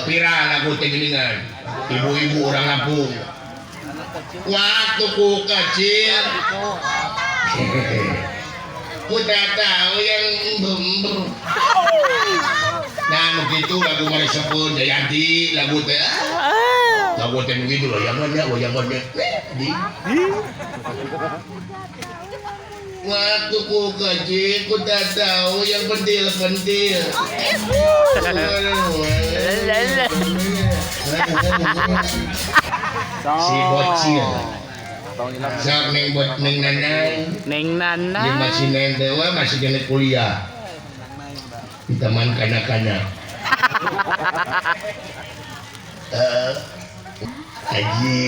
Viral lagu teh geuningan. Ibu-ibu orang Lampung. Waktu ku kecil ku tak tahu yang bember. Nah, begitu lagu Marisepun Jayanti lagu teh. Lagu teh begitu loh, yang mana, yang mana. Di. Waktu ku kecil ku tak tahu yang pentil-pentil. Si bocil. Sok neng bot neng nanai. Neng nanai. Dia masih neng dewa masih kena kuliah. Di taman kanak-kanak. Haji.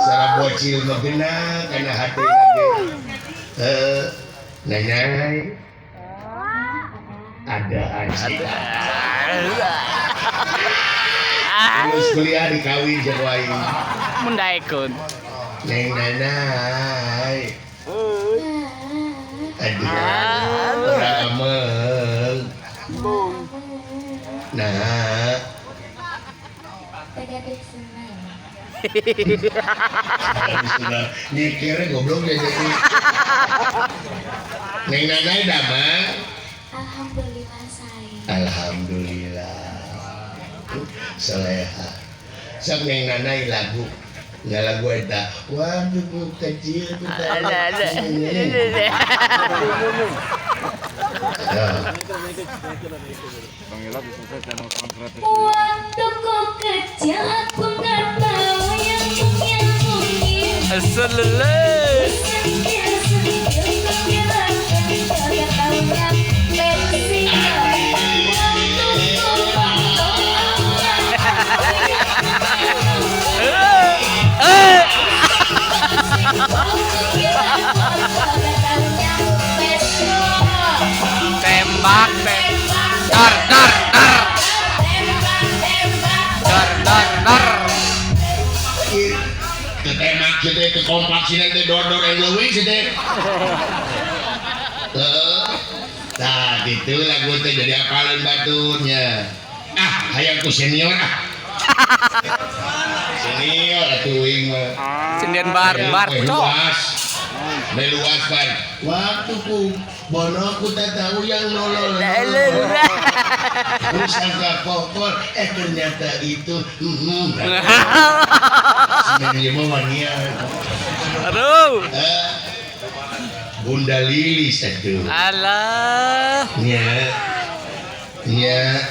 Sarah bocil mah kana hati lagi. Nanai. Ada haji. Terus kuliah dikawin jeung wae. Mun daekeun. Neng nanai. Aduh. Ora ameng. Nah. Nyikirnya goblok ya jadi. Neng nanai damang. Alhamdulillah saya. Alhamdulillah. Soleha. Sok neng nanai lagu. Nggak lagu eta. Waktu ku kecil ku tak. Waktu ku kecil aku nggak tahu yang mungkin mungkin. Selele. Sentil sentil kira kira tahunya pensil. Waktu ku bondol aku nggak tahu yang Tembak, dar, dar, dar, dar, dar, dar. Ketembak kita ke kompak sini teh dor-dor and leuwih sih teh. Nah, gitu lagu teh jadi apalan baturnya. Ah, hayang ku senior ah. Senior atuh uing mah. Sinden bar bar cok. Luas kan. Waktu ku bono ku tak tahu yang nolol. Terus angka kokol, ternyata itu. Sebenarnya mah wania. Aduh. Bunda Lilis aduh. Alah. Nya. Nya.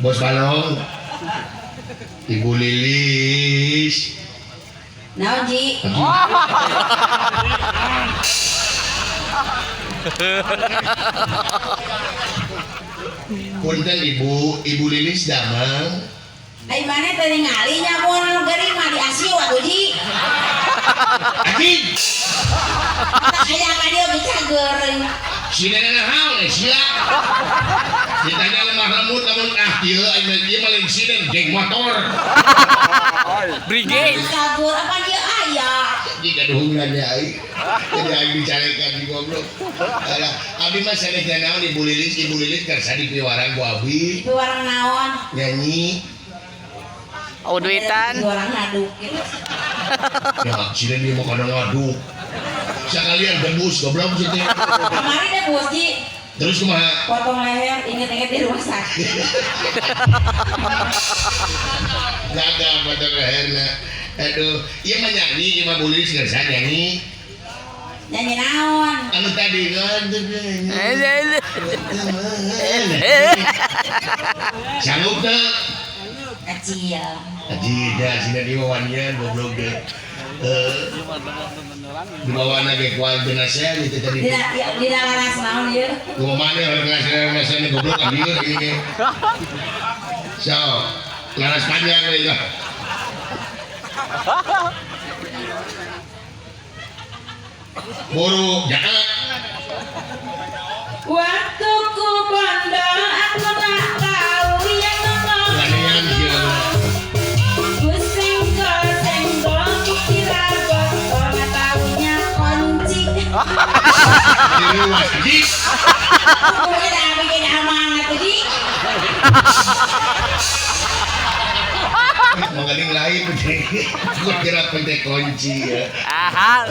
Bos balong. Ibu Lilis. Naon Ji? Punten Ibu, Ibu Lilis damang. Ai maneh teh ningali nya mun anu geuring mah di asiu atuh Ji. Anjing. Tak aya ka dieu bisa geuring. Si nenek naon sia. Ditanya lemah lembut lamun ah ieu aing ieu mah lain sinen geng motor. Brigade. Kabur apa dia aya? Jika duhungannya aing. Jadi aing dicarekan di goblok. Alah, abdi mah sanes naon Ibu Lilis, Ibu Lilis kersa dipiwarang ku abdi. Piwarang naon? Nyanyi. Oh duitan. Piwarang ngaduk gitu. Ya, sinen ieu mah kana ngaduk. Sekalian debus goblok sih teh. Kemarin debus Ji. Terus kumaha? Potong leher, inget-inget di rumah sakit. Gagal potong leherna. Aduh, ieu mah nyanyi, ieu mah Lilis geus nyanyi. Nyanyi naon? Anu tadi kan. Sanggup teu? Kecil. Kecil, dah sina di wanian goblok deh. Di bawah naga kuat jenazah gitu tadi. Di laras naon ieu? Kumaha maneh orang ngasih goblok ka dieu gini. So, laras panjang we lah. Buru, jangan. Waktu ku bondol aku tak tahu yang ngomong. Senggol-senggol kukira botol nggak tahunya kunci. Diruas anjing. Pokoknya dah bikin amang atuh Ji. Mengeling lain gua kira pencet kunci ya. Aha.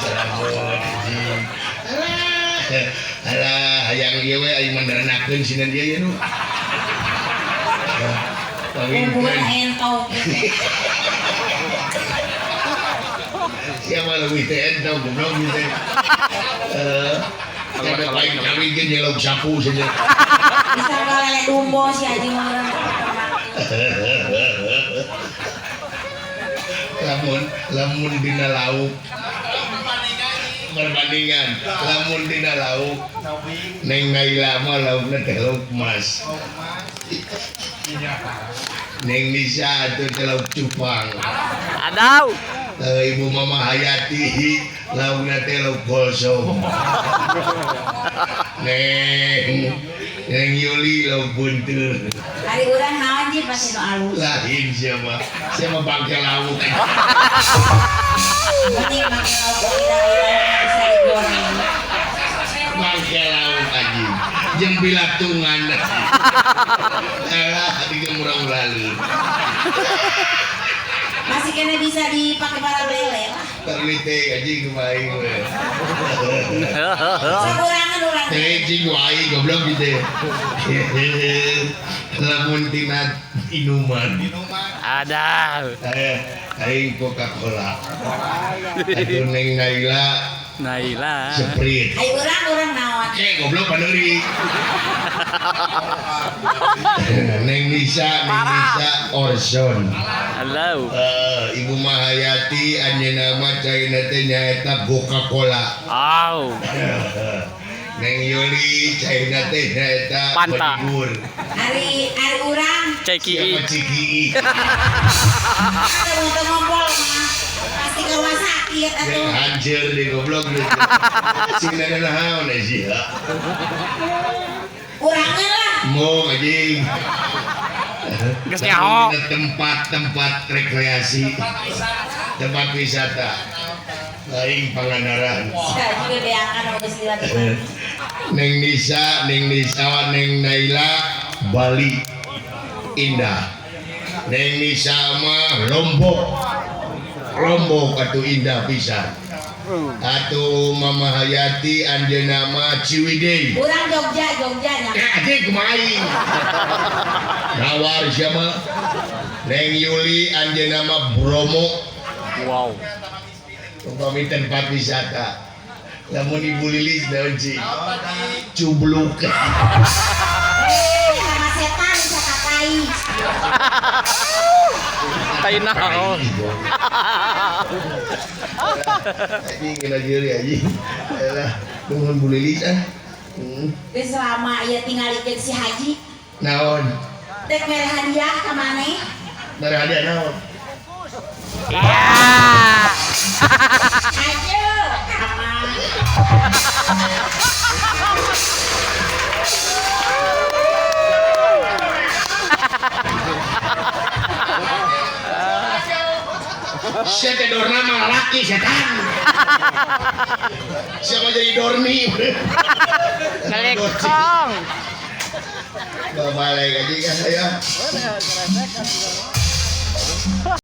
Selamat anjing. Alah, alah hayang ieu we aing menderenakeun sinan dia ya nu. Kumpul Pawinkeun. entong. Siapa lebih teh entong goblok gitu. Eh, kada paling kawinkeun nyelok sapu saja. Bisa lele dumbo si Haji mah urang. Lamun lamun dina lauk perbandingan lamun dina lauk Neng Naila mah laukna teh lauk emas. Neng Nisa atuh teh lauk cupang. Aduh. Ibu Mama Hayati laukna teh lauk golsong. Neng Neng Yuli lauk bunteul. Hari urang naon Ji pasti nu alus. Lain siapa? Siapa bangke lauk? Penting make lauk lidah bisa digoreng. Bangke lauk anjing. Jeung bilatungan. Alah digemurang lalu. Masih kena bisa dipakai para lele lah. Terlite anjing kumaha we. Sakurangan urang. Teh cing wae goblok gitu. Lamun tina inuman. Aduh. Aing Coca-Cola. Atuh Neng Naila Naila. Sprite. Ayo urang urang naon. Goblok paneuri. Neng Nisa, Neng Nisa Orson. Halo. Ibu Mahayati anjeunna mah caina teh nyaeta Coca-Cola. Au. Neng Yuli caina teh nyaeta Fanta. Bodigur. Ari ari urang Ceki. Siapa Ciki? ada mau ngompol mah. Pasti Kawasaki atuh. Yang hancur di goblok gitu. Sing naon sia. Urangan lah. Mau anjing. Geus nyaho. Tempat-tempat rekreasi, tempat wisata. Lain Pangandaran. Saya juga beakan sama geus liwat. Neng Nisa, Neng Nisa, Neng Naila, Bali indah. Neng Nisa mah Lombok. Lombok atuh indah pisan. Atuh Mama Hayati anjeunna mah Ciwidey. Urang Jogja, Jogja nya. Anjing kumaha aing. Nawar siapa? Neng Yuli anjeunna mah Bromo. Wow. Upami tempat wisata. Lamun Ibu Lilis naon cing? Cubluk. Sama setan bisa katai. Tai naon. Anjing kena jeuri anjing. Alah, nuhun Bu Lilis ah. Geus selama ieu tingalikeun si Haji. Naon? Dek mere hadiah ka maneh. Mere hadiah naon? Iya. Ayo, kama. Sia teh dorna mah lalaki setan. Siapa jadi dormi? Ngelekong. Bapak lagi kan saya.